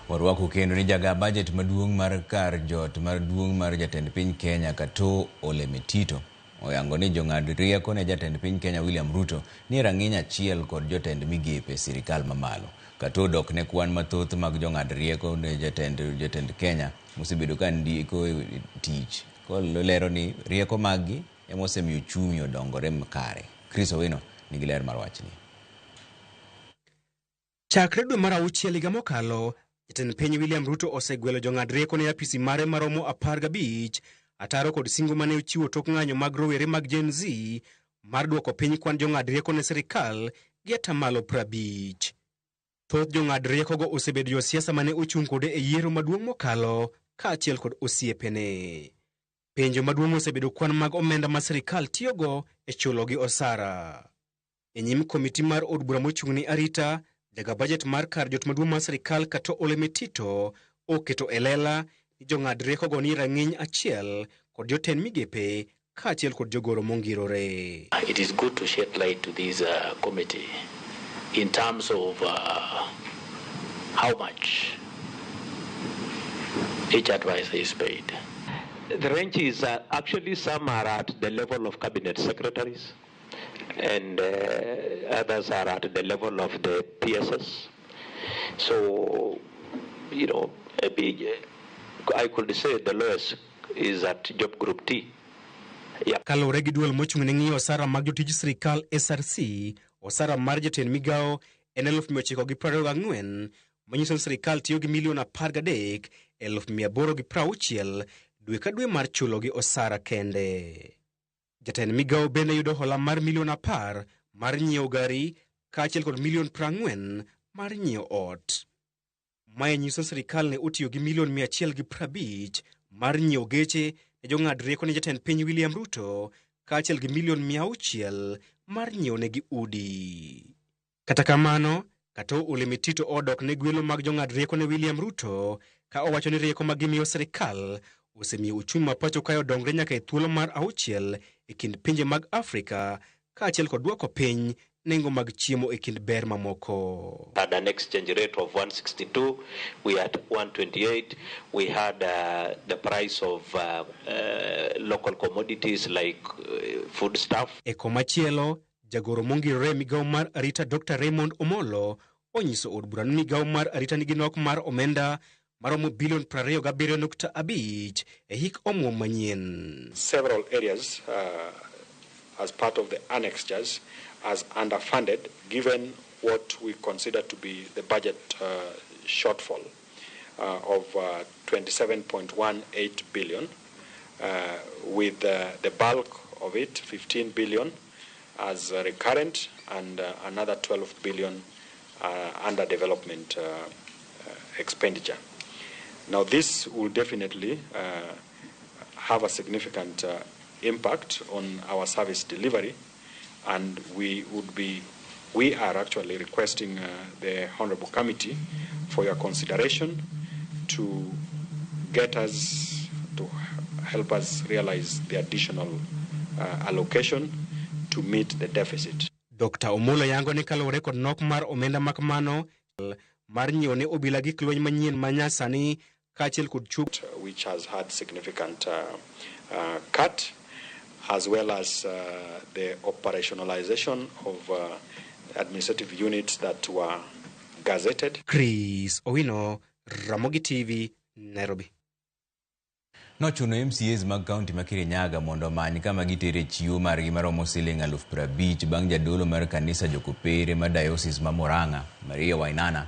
Warwaku kendo ni jaga budget maduong' mar kar jot maduong' mar jatend piny Kenya Katoo Ole Metito oyango ni jong'ad rieko ne jatend piny Kenya William Ruto nie rang'iny achiel kod jotend migepe sirikal mamalo. Katoo dok ne kwan mathoth mag jong'ad rieko ne jatend Kenya mosebedo ka ndiko tich kolero ni rieko maggi ema osemiyo uchumi odongore kare. Chris Owino nigi ler mar wachni. Chakre dwe mar auchiel higa mokalo, jatend piny William Ruto osegwelo jong'ad rieko ne apisi mare maromo 15 ataro kod singo mane ochiwo tok ng'anyo mag rowere mag Gen Z mar duoko piny kwan jong'ad rieko ne sirikal gi atamalo 50. Thoth jong'ad riekogo osebedo josiasa mane ochung' kode e yiero maduong' mokalo kaachiel kod osiepene. Penjo maduong' osebedo kwan mag omenda ma sirikal tiyogo e chulogi osara. E nyim komiti mar od bura mochung' ne arita, jaga budget mar kar jot maduong' mar sirikal Katoo Ole Metito oketo e lela ni jong'ad riekogo ni rang'iny achiel kod jotend migepe kaachiel kod jogoro mongirore. It is good to shed light to this committee in terms of how much each advisor is paid. The range is actually some are at the level of cabinet secretaries and others are at the level of the PSS. So, maybe I could say the lowest is at job group T. Yeah. Kaluwore gi duol mochung' ne ng'iyo osara mag jotij sirikal SRC, osara mar jatend migawo en 924,000, manyiso ni sirikal tiyo gi milion 13,860 dwe ka dwe mar chulogi osara kende. Jatend migawo bende yudo hola mar milion 10 mar nyiewo gari kaachiel kod milion 40 mar nyiewo ot. Mae nyiso sirikal ne otiyo gi milion 150 mar nyiewo geche ne jong'ad rieko ne jatend piny William Ruto kaachiel gi milion 600 mar nyiewo negi udi. Kata kamano, Katoo Ole Metito odok ne gwelo mag jong'ad rieko ne William Ruto ka owacho ni rieko ma gimiyo sirikal osemiyo uchumi ma pacho kae odongre nyaka e thuolo mar 6 e kind pinje mag Afrika kaachiel kod duoko piny nengo mag chiemo e kind ber mamoko. Had an exchange rate of 162, we had 128, we had the price of local commodities like foodstuff. E komachielo, jagoro mongirore e migawo mar arita Dr. Raymond Omolo onyiso od bura ni migawo mar arita nigi nok mar omenda maromo bilion 27.5 e hik omuom manyien. Several areas as part of the annexures as underfunded given what we consider to be the budget shortfall of 27.18 billion, with the bulk of it, 15 billion, as recurrent and another 12 billion under development expenditure. Now this will definitely have a significant impact on our service delivery, and we are actually requesting the Honorable Committee for your consideration to get us, to help us realize the additional allocation to meet the deficit. Dr. Omolo yango ni kaluwore kod nok mar omenda makamano mar nyiewo ne obila gik lweny manyien ma nyasani kaachiel kod chup which has had significant cut, as well as the operationalization of administrative units that were gazetted. Chris Owino, Ramogi TV, Nairobi. Nochuno MCAs mag kaunti ma Kirinyaga mondo omany kama gitere chiwo margi maromo siling 50,000 bang' jadolo mar kanisa Jokopere ma Diocese ma Murang'a, Maria Wainaina,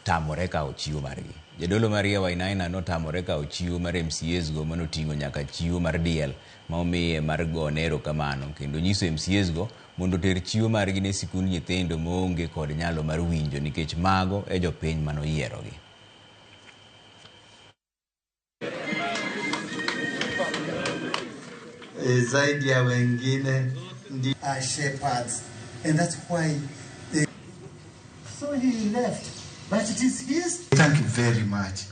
tamore kawo chiwo margi. Jadolo Maria Wainaina notamore kawo chiwo mar MCAs go manoting'o nyaka chiwo mar diel ma omiye mar gone erokamano kendo nyiso MCAs go mondo oter chiwo margi ne sikund nyithindo maonge kod nyalo mar winjo nikech mago e jopiny manoyierogi. Zaidi ya wengine ndi are shepherds, and that's why they... So he left, but it is his. Thank you very much.